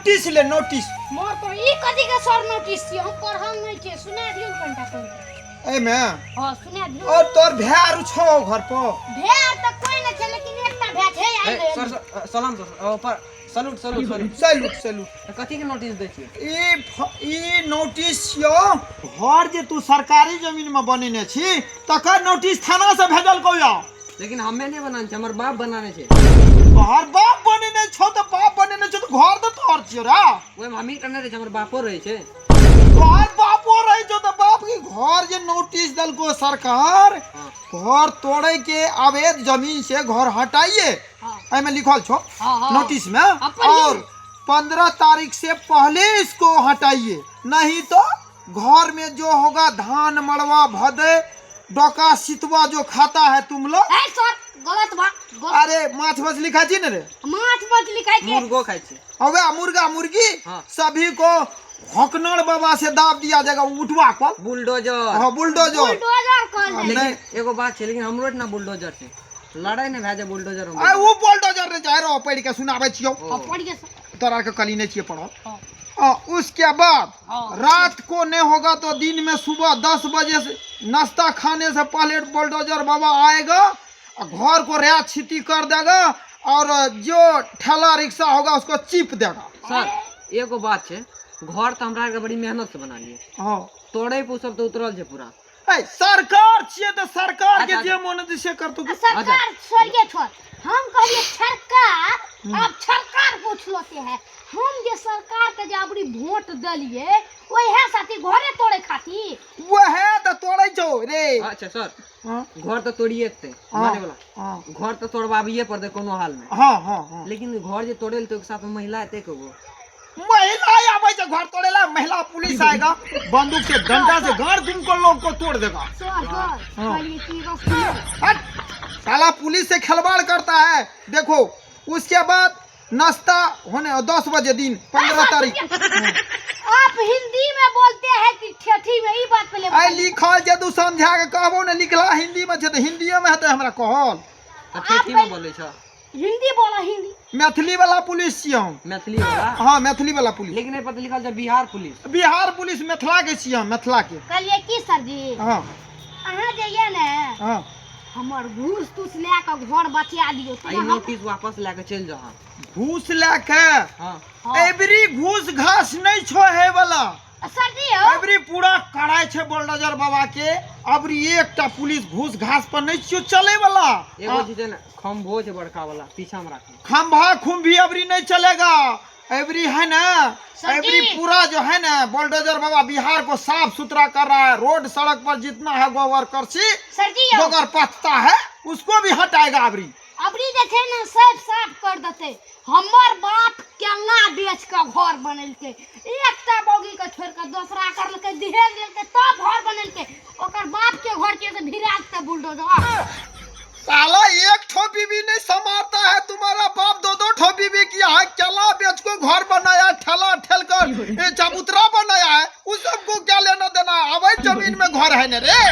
Notice ले notice. मोर तो ई कथी के सर नोटिस छियै, हम पढ़ल नहि छियै, सुना दियौ ने कनिटा पढ़ि। एहिमे हँ, सुना दियौ। और तोर भाय आरू छौ घर पर? भाय आर तऽ कोइ नहि छै, लेकिन एकटा भाय छै। ए, आइ सर सर, सलाम सर, पर salute salute salute. Salute salute. तऽ कथी के नोटिस दै छियै? ई नोटिस छियौ, घर जे तू सरकारी जमीन में बनेने छी तकर नोटिस थाना से भेजल को या। लेकिन हमे नहि बनाने छै, हमर बाप बनाने छै। तोहर बाप बनेने छौ तऽ बाप बनेने छौ तऽ घर तऽ तोहर छियौ रे। ओहिमे हमही टा नहि रहै छै, हमर बापो रहै छै। तोहर बापो रहै छौ तऽ बाप के घर जे नोटिस देलको सरकार, घर तोड़े के अवैध जमीन से घर हटाइए, एहिमे लिखल छौ नोटिस में, और 15 तारीख से पहले इसको हटाइए, नहीं तो घर में जो होगा धान मड़वा भदे डोका सितवा जो खाता है तुम लोग। ए सर, गलत बा गलत। अरे माछ मछली खाइ छी ने रे? माछ मछली खाइ छी। मुर्गो खाइ छी। अबे मुर्गा मुर्गी। हाँ। सभी को हकनर बाबा से दाब दिया जाएगा उठवा कल। बुलडोजर। हाँ, बुलडोजर। बुलडोजर कहल जाइ। लेकिन एगो बात छै, लेकिन हमरो एहिठिना बुलडोजर छै, लड़ाइ नहि भए जाय बुलडोजर आ उ बुलडोजर ने जाय रहो, पढ़ के सुनाबै छियौ। हाँ, पढ़िए सर। तोरा के कली नहीं छियै पढ़ल। हाँ। उसके बाद हाँ। रात को नहीं होगा तो दिन में सुबह 10 बजे से नाश्ता खाने से पहले बुलडोजर बाबा आएगा और घर को रियात छिती कर देगा और जो ठेला रिक्शा होगा उसको चिप देगा। सर, एगो बात छै, घर तऽ हमरा आरके बड़ी मेहनत से बनालियै। हाँ। तोड़ै पर सब तऽ उतरल छै पूरा। ए, सरकार छियै तऽ सरकार के अच्छा, जे मन हेतै से करतौ की? सरकार छोड़िए छोड़, हम कहलिए सरकार, अब सरकार पूछ लेते हैं, हम जे सरकार के जे अबरी वोट देलिए ओहे साथी घरे तोड़े खातिर। वहे तऽ तोड़ै छौ रे। अच्छा सर। हाँ। घर तऽ तोड़िए देतै। हाँ, माने वाला। हाँ। घर तऽ तोड़बाबिए पड़तै कोनो हाल में। हाँ, हाँ, हाँ। लेकिन घर जे तोड़े तो साथ में महिला एतै कगो? महिला आबै छै घर तोड़े ला, महिला पुलिस आएगा बंदूक से डंडा से गाड़ तुमको लोग को तोड़ देगा। सर सर, हाँ। कहलिए कि रस्सी। हट, साला पुलिस से खिलवाड़ करता है। देखो उसके बाद नाश्ता होने 10 बजे दिन 15 तारीख। आप हिंदी में बोलते हैं कि ठेठी में? ई बात पहले आई लिखल जे तू समझा के कहबो ने, लिखला हिंदी में छै तऽ हिंदीए में हेतै हमरा कहल। तऽ ठेठी में बोलै छ? हिंदी बोला, हिंदी। मैथिली वाला पुलिस छियै हम। मैथिली वाला? हाँ, मैथिली वाला पुलिस। लेकिन एहि पर तऽ लिखल छै बिहार पुलिस। बिहार पुलिस मिथिला के छियै हम, मिथिला के। कहलिए की सर जी? हाँ। अहाँ जे ये ने, हाँ, हमर घूस तूस लए कऽ घर बचा दियौ। आ ई नोटिस वापस लए कऽ चलि जाउ अहाँ। घूस लए के? हाँ। हाँ। एबरी घूस घास नहीं छो है वाला। सर जी हो। अबरी पूरा कड़ाई छै बुलडोजर बाबा के, अबरी एकटा पुलिस घूस घास पर नहीं छियो चले वाला। एगो जे छै ने खम्भो छै बड़का वाला पीछा में राखल। खंभा खुम्भी अबरी नहीं चलेगा, एवरी है ना। सर जी। एवरी पूरा जो है ना बुलडोजर बाबा बिहार को साफ सुथरा कर रहा है। रोड सड़क पर जितना है गोबर करसी, सर जी हो। गोबर पथता है उसको भी हटाएगा अबरी। अबरी जे छै ने सब साफ कर देतै। हमर बाप केना बेच के घर बनेलकै, एकटा बौगी के छोड़ के दोसरा करलकै, दहेज लेलकै तब घर बनेलकै। ओकर बाप के घर के से भिड़ा देतै बुलडोजर। साला एक ठो बीवी नहीं संभालता है तुम्हारा बाप, दो दो ठो बीवी किया है, केला बेच को घर बनाया, ठेला ठेल कर ये चबूतरा बनाया है, उस सबको क्या लेना देना? अवैध जमीन में घर है न रे।